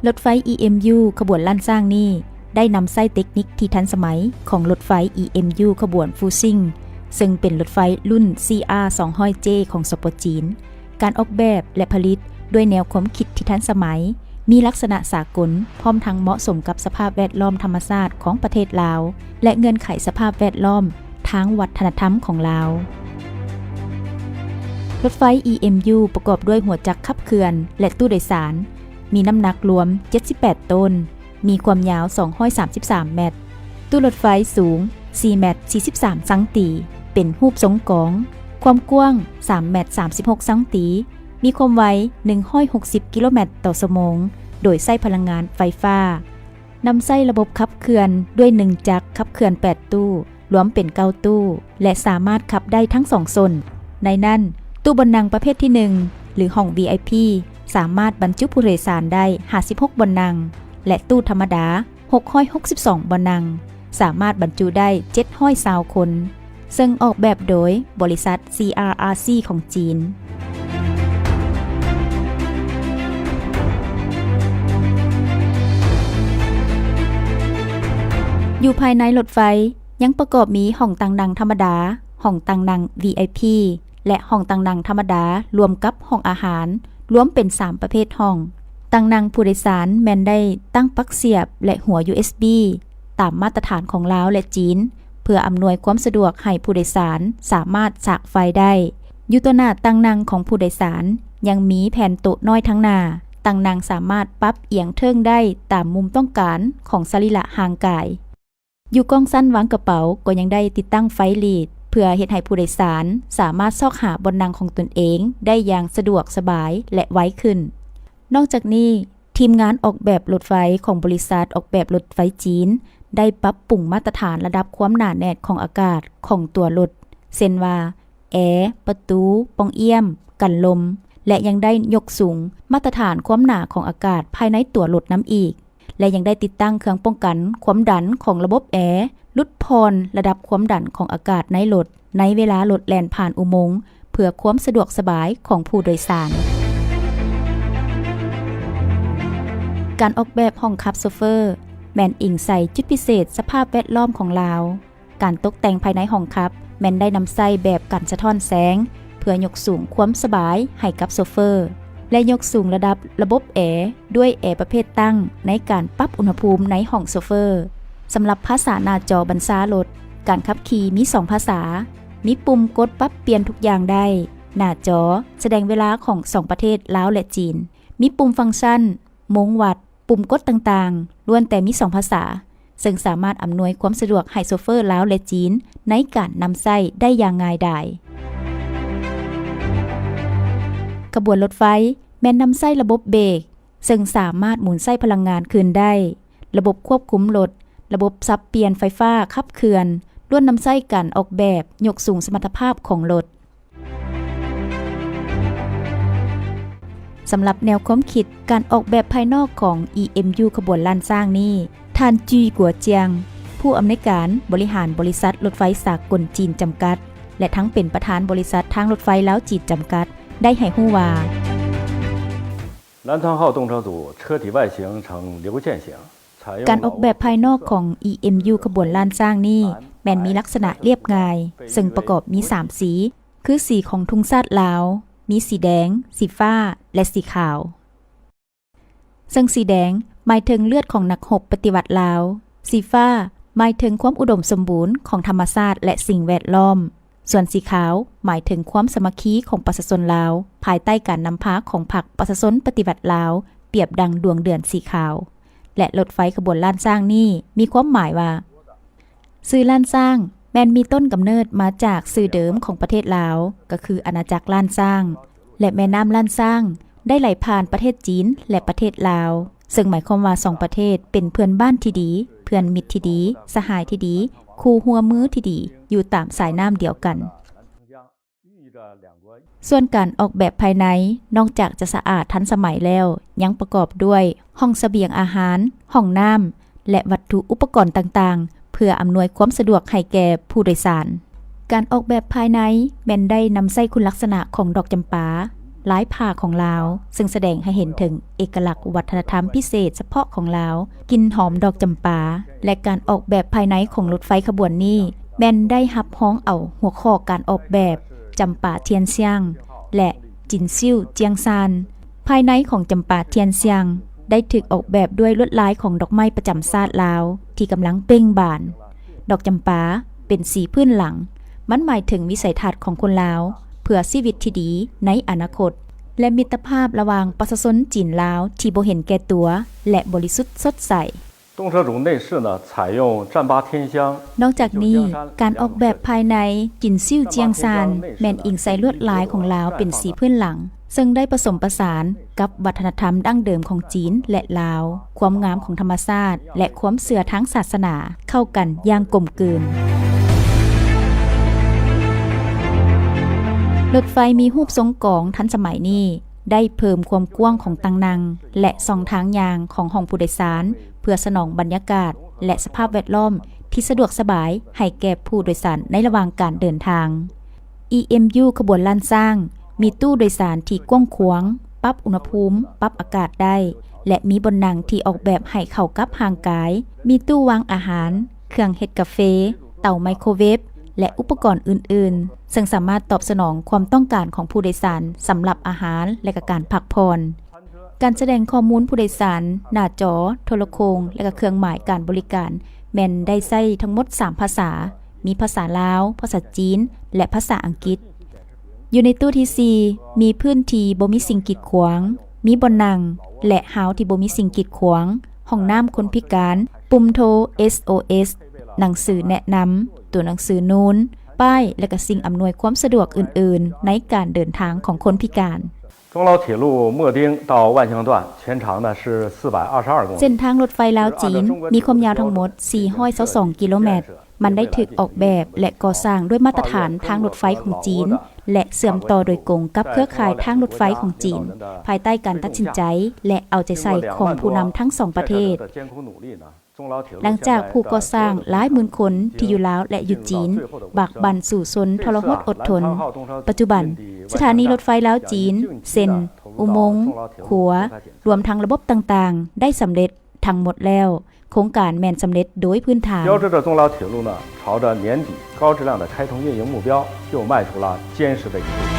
ລົດໄຟ ອີເອັມຢູ ຂະບວນລ້ານຊ້າງນີ້ ໄດ້ນຳໃຊ້ເຕັກນິກທີ່ທັນສະໄໝຂອງລົດໄຟ ອີເອັມຢູ ຂະບວນຟູຊິງ ເຊິ່ງເປັນລົດໄຟລຸ້ນ ຊີອາ ສອງຮ້ອຍເຈ ຂອງ ສປ ຈີນ. ການອອກແບບ ແລະ ຜະລິດດ້ວຍແນວຄວາມຄິດທີ່ທັນສະໄໝ, ມີລັກສະນະສາກົນ, ພ້ອມທັງເໝາະສົມກັບສະພາບແວດລ້ອມທຳມະຊາດຂອງປະເທດລາວ ແລະ ເງື່ອນໄຂສະພາບແວດລ້ອມທາງວັດທະນະທຳຂອງລາວ. ລົດໄຟ ອີເອັມຢູ ປະກອບດ້ວຍຫົວຈັກຂັບເຄື່ອນ ແລະ ຕູ້ໂດຍສານ ມີນ້ຳໜັກລວມເຈັດສິບແປດໂຕນ, ມີຄວາມຍາວສອງຮ້ອຍສາມສິບສາມແມັດ, ຕູ້ລົດໄຟສູງສີ່ແມັດສີ່ສິບສາມຊັງຕີ, ເປັນຮູບຊົງກອງ, ຄວາມກວ້າງສາມແມັດສາມສິບຫົກຊັງຕີ, ມີຄວາມໄວໜຶ່ງຮ້ອຍຫົກສິບກິໂລແມັດຕໍ່ຊົ່ວໂມງ, ໂດຍໃຊ້ພະລັງງານໄຟຟ້າ. ນຳໃຊ້ລະບົບຂັບເຄື່ອນດ້ວຍໜຶ່ງຈັກຂັບເຄື່ອນແປດຕູ້, ລວມເປັນເກົ້າຕູ້ ແລະ ສາມາດຂັບໄດ້ທັງສອງໂຊນ. ໃນນັ້ນ, ຕູ້ບ່ອນນັ່ງປະເພດທີໜຶ່ງ ຫຼື ຫ້ອງ ວີໄອພີ ສາມາດບັນຈຸຜູ້ໂດຍສານໄດ້ຫ້າສິບຫົກບ່ອນນັ່ງ ແລະ ຕູ້ທຳມະດາ ຫົກຮ້ອຍຫົກສິບສອງບ່ອນນັ່ງ, ສາມາດບັນຈຸໄດ້ເຈັດຮ້ອຍຊາວຄົນ, ເຊິ່ງອອກແບບໂດຍບໍລິສັດ ຊີອາອາຊີ ຂອງຈີນ. ຢູ່ພາຍໃນລົດໄຟຍັງປະກອບມີຫ້ອງຕັ່ງນັ່ງທຳມະດາ, ຫ້ອງຕັ່ງນັ່ງ ວີໄອພີ ແລະ ຫ້ອງຕັ່ງນັ່ງທຳມະດາ ລວມກັບຫ້ອງອາຫານ, ລວມເປັນສາມປະເພດຫ້ອງ. ຕັ່ງນັ່ງຜູ້ໂດຍສານແມ່ນໄດ້ຕັ້ງປັກສຽບ ແລະ ຫົວ ຢູເອສບີ ຕາມມາດຕະຖານຂອງລາວ ແລະ ຈີນ ເພື່ອອຳນວຍຄວາມສະດວກໃຫ້ຜູ້ໂດຍສານສາມາດສາກໄຟໄດ້. ຢູ່ຕໍ່ໜ້າຕັ່ງນັ່ງຂອງຜູ້ໂດຍສານ ຍັງມີແຜ່ນໂຕະນ້ອຍທາງໜ້າ. ຕັ່ງນັ່ງສາມາດປັບອຽງເທິງໄດ້ຕາມມຸມຕ້ອງການຂອງສະລີລະຮ່າງກາຍ. ຢູ່ກ້ອງຊັ້ນວາງກະເປົາກໍຍັງໄດ້ຕິດຕັ້ງໄຟລີດ ເພື່ອເຮັດໃຫ້ຜູ້ໂດຍສານສາມາດຊອກຫາບ່ອນນັ່ງຂອງຕົນເອງໄດ້ຢ່າງສະດວກສະບາຍ ແລະ ໄວຂຶ້ນ. ນອກຈາກນີ້, ທີມງານອອກແບບລົດໄຟຂອງບໍລິສັດອອກແບບລົດໄຟຈີນ ໄດ້ປັບປຸງມາດຕະຖານລະດັບຄວາມໜາແໜ້ນຂອງອາກາດຂອງຕົວລົດ ເຊັ່ນວ່າ ແອ, ປະຕູ, ປ່ອງອ້ຽມ, ກັນລົມ ແລະ ຍັງໄດ້ຍົກສູງມາດຕະຖານຄວາມໜາຂອງອາກາດພາຍໃນຕົວລົດນຳອີກ ແລະ ຍັງໄດ້ຕິດຕັ້ງເຄື່ອງປ້ອງກັນຄວາມດັນຂອງລະບົບແອ, ຫຼຸດຜ່ອນລະດັບຄວາມດັນຂອງອາກາດໃນລົດ ໃນເວລາລົດແລ່ນຜ່ານອຸໂມງ ເພື່ອຄວາມສະດວກສະບາຍຂອງຜູ້ໂດຍສານ. ການອອກແບບຫ້ອງຂັບໂຊເຟີ ແມ່ນອີງໃສ່ຈຸດພິເສດສະພາບແວດລ້ອມຂອງລາວ. ການຕົກແຕ່ງພາຍໃນຫ້ອງຂັບແມ່ນໄດ້ນຳໃຊ້ແບບກັນສະທ້ອນແສງ ເພື່ອຍົກສູງຄວາມສະບາຍໃຫ້ກັບໂຊເຟີ ແລະ ຍົກສູງລະດັບລະບົບແອດ້ວຍແອປະເພດຕັ້ງໃນການປັບອຸນຫະພູມໃນຫ້ອງໂຊເຟີ. ສຳລັບພາສາໜ້າຈໍບັນຊາລົດ, ການຂັບຂີ່ມີສອງພາສາ, ມີປຸ່ມກົດປັບປ່ຽນທຸກຢ່າງໄດ້, ໜ້າຈໍສະແດງເວລາຂອງສອງປະເທດລາວ ແລະ ຈີນ, ມີປຸ່ມຟັງຊັນ, ໂມງວັດ, ປຸ່ມກົດຕ່າງໆ ລ້ວນແຕ່ມີສອງພາສາ, ເຊິ່ງສາມາດອຳນວຍຄວາມສະດວກໃຫ້ໂຊເຟີລາວ ແລະ ຈີນ ໃນການນຳໃຊ້ໄດ້ຢ່າງງ່າຍດາຍ. ຂະບວນລົດໄຟແມ່ນນຳໃຊ້ລະບົບເບກ ເຊິ່ງສາມາດໝູນໃຊ້ພະລັງງານຄືນໄດ້. ລະບົບຄວບຄຸມລົດ, ລະບົບສັບປ່ຽນໄຟຟ້າຂັບເຄື່ອນ ລ້ວນນຳໃຊ້ການອອກແບບຍົກສູງສະມັດຕະພາບຂອງລົດ. ສຳລັບແນວຄວາມຄິດການອອກແບບພາຍນອກຂອງ ອີເອັມຢູ ຂະບວນລ້ານຊ້າງນີ້, ທ່ານ ຈີ ກົວຈຽງ ຜູ້ອຳນວຍການບໍລິຫານບໍລິສັດລົດໄຟສາກົນຈີນຈຳກັດ ແລະ ທັງເປັນປະທານບໍລິສັດທາງລົດໄຟລາວ-ຈີນຈຳກັດ ໄດ້ໃຫ້ຮູ້ວ່າ 南昌号动车组车体外形呈流线型， ການອອກແບບພາຍນອກຂອງ ອີເອັມຢູ ຂະບວນລ້ານຊ້າງນີ້ ແມ່ນມີລັກສະນະລຽບງ່າຍ, ເຊິ່ງປະກອບມີສາມສີ, ຄືສີຂອງທຸງຊາດລາວ, ມີສີແດງ, ສີຟ້າ ແລະ ສີຂາວ. ເຊິ່ງສີແດງໝາຍເຖິງເລືອດຂອງນັກຮົບປະຕິວັດລາວ, ສີຟ້າໝາຍເຖິງຄວາມອຸດົມສົມບູນຂອງທຳມະຊາດ ແລະ ສິ່ງແວດລ້ອມ. ສ່ວນສີຂາວໝາຍເຖິງຄວາມສາມັກຄີຂອງປະຊາຊົນລາວ ພາຍໃຕ້ການນຳພາຂອງພັກປະຊາຊົນປະຕິວັດລາວ ປຽບດັ່ງດວງເດືອນສີຂາວ ແລະ ລົດໄຟຂະບວນລ້ານຊ້າງນີ້ມີຄວາມໝາຍວ່າ ຊື່ລ້ານຊ້າງແມ່ນມີຕົ້ນກຳເນີດມາຈາກຊື່ເດີມຂອງປະເທດລາວ ກໍຄືອານາຈັກລ້ານຊ້າງ ແລະ ແມ່ນ້ຳລ້ານຊ້າງໄດ້ໄຫຼຜ່ານປະເທດຈີນ ແລະ ປະເທດລາວ. ເຊິ່ງໝາຍຄວາມວ່າສອງປະເທດເປັນເພື່ອນບ້ານທີ່ດີ, ເພື່ອນມິດທີ່ດີ, ສະຫາຍທີ່ດີ, ຄູ່ຮ່ວມມືທີ່ດີ ຢູ່ຕາມສາຍນ້ຳດຽວກັນ. ສ່ວນການອອກແບບພາຍໃນ ນອກຈາກຈະສະອາດທັນສະໄໝແລ້ວ, ຍັງປະກອບດ້ວຍຫ້ອງສະບຽງອາຫານ, ຫ້ອງນ້ຳ ແລະ ວັດຖຸອຸປະກອນຕ່າງໆ ເພື່ອອຳນວຍຄວາມສະດວກໃຫ້ແກ່ຜູ້ໂດຍສານ. ການອອກແບບພາຍໃນແມ່ນໄດ້ນຳໃຊ້ຄຸນລັກສະນະຂອງດອກຈຳປາ, ລາຍຜ້າຂອງລາວ, ເຊິ່ງສະແດງໃຫ້ເຫັນເຖິງເອກະລັກວັດທະນະທຳພິເສດສະເພາະຂອງລາວ, ກິ່ນຫອມດອກຈຳປາ ແລະ ການອອກແບບພາຍໃນຂອງລົດໄຟຂະບວນນີ້ ແມ່ນໄດ້ຮັບຮອງເອົາຫົວຂໍ້ການອອກແບບ ຈຳປາທຽນຊຽງ ແລະ ຈິນຊິວຈຽງຊານ. ພາຍໃນຂອງຈຳປາທຽນຊຽງ ໄດ້ຖືກອອກແບບດ້ວຍລວດລາຍຂອງດອກໄມ້ປະຈຳຊາດລາວທີ່ກຳລັງເປັ່ງບານ. ດອກຈຳປາເປັນສີພື້ນຫຼັງ, ມັນໝາຍເຖິງວິໄສທັດຂອງຄົນລາວ ເພື່ອຊີວິດທີ່ດີໃນອະນາຄົດ ແລະ ມິດຕະພາບລະຫວ່າງປະຊາຊົນຈີນລາວທີ່ບໍ່ເຫັນແກ່ຕົວ ແລະ ບໍລິສຸດສົດໃສ. 东车主内饰呢，采用占巴天香。 ນອກຈາກນີ້, ການອອກແບບພາຍໃນຈິນຊິວຈຽງຊານ ແມ່ນອີງໃສ່ລວດລາຍຂອງລາວເປັນສີພື້ນຫຼັງ, ເຊິ່ງໄດ້ປະສົມປະສານກັບວັດທະນະທຳດັ້ງເດີມຂອງຈີນ ແລະ ລາວ, ຄວາມງາມຂອງທຳມະຊາດ ແລະ ຄວາມເຊື່ອທາງສາສະໜາເຂົ້າກັນຢ່າງກົມກືນ. ລົດໄຟມີຮູບຊົງກອງທັນສະໄໝນີ້ ໄດ້ເພີ່ມຄວາມກວ້າງຂອງຕັ່ງນັ່ງ ແລະ ຊ່ອງທາງຍ່າງຂອງຫ້ອງຜູ້ໂດຍສານ ເພື່ອສະໜອງບັນຍາກາດ ແລະ ສະພາບແວດລ້ອມທີ່ສະດວກສະບາຍໃຫ້ແກ່ຜູ້ໂດຍສານໃນລະຫວ່າງການເດີນທາງ. ອີເອັມຢູ ຂະບວນລ້ານຊ້າງ ມີຕູ້ໂດຍສານທີ່ກວ້າງຂວາງ, ປັບອຸນຫະພູມ, ປັບອາກາດໄດ້ ແລະ ມີບ່ອນນັ່ງທີ່ອອກແບບໃຫ້ເຂົ້າກັບຮ່າງກາຍ, ມີຕູ້ວາງອາຫານ, ເຄື່ອງເຮັດກາເຟ, ເຕົາໄມໂຄເວຟ ແລະ ອຸປະກອນອື່ນໆ, ເຊິ່ງສາມາດຕອບສະໜອງຄວາມຕ້ອງການຂອງຜູ້ໂດຍສານສຳລັບອາຫານ ແລະ ກະການພັກຜ່ອນ. ການສະແດງຂໍ້ມູນຜູ້ໂດຍສານ, ໜ້າຈໍໂທລະໂຄ່ງ ແລະ ກະເຄື່ອງໝາຍການບໍລິການ ແມ່ນໄດ້ໃຊ້ທັງໝົດສາມພາສາ, ມີພາສາລາວ, ພາສາຈີນ ແລະ ພາສາອັງກິດ. ຢູ່ໃນຕູ້ທີສີ່ ມີພື້ນທີ່ບໍ່ມີສິ່ງກີດຂວາງ, ມີບ່ອນນັ່ງ ແລະ ຮາວທີ່ບໍ່ມີສິ່ງກີດຂວາງ, ຫ້ອງນ້ຳຄົນພິການ, ປຸ່ມໂທ ເອສໂອເອສ, ໜັງສືແນະນຳ, ຕົວໜັງສືນູນ, ປ້າຍ ແລະ ກະສິ່ງອຳນວຍຄວາມສະດວກອື່ນໆ ໃນການເດີນທາງຂອງຄົນພິການ. 中老铁路墨丁到万象段全长呢是四百二十二公里。 ເສັ້ນທາງລົດໄຟລາວ-ຈີນ ມີຄວາມຍາວທັງໝົດສີ່ຮ້ອຍຊາວສອງກິໂລແມັດ. ມັນໄດ້ຖືກອອກແບບ ແລະ ກໍ່ສ້າງດ້ວຍມາດຕະຖານທາງລົດໄຟຂອງຈີນ ແລະ ເຊື່ອມຕໍ່ໂດຍກົງກັບເຄືອຂ່າຍທາງລົດໄຟຂອງຈີນ, ພາຍໃຕ້ການຕັດສິນໃຈ ແລະ ເອົາໃຈໃສ່ຂອງຜູ້ນຳທັງສອງປະເທດ. ຫຼັງຈາກຜູ້ກໍ່ສ້າງຫຼາຍໝື່ນຄົນທີ່ຢູ່ລາວ ແລະ ຢູ່ຈີນ ບາກບັ່ນສູ້ຊົນທໍລະຫົດອົດທົນ, ປັດຈຸບັນ ສະຖານີລົດໄຟລາວ-ຈີນ ເຊັ່ນ ອຸມົງ, ຂົວ, ລວມທັງລະບົບຕ່າງໆ ໄດ້ສຳເລັດທັງໝົດແລ້ວ. ໂຄງການແມ່ນສຳເລັດໂດຍພື້ນຖານ. 标志着中老铁路呢，朝着年底高质量的开通运营目标，又迈出了坚实的一步。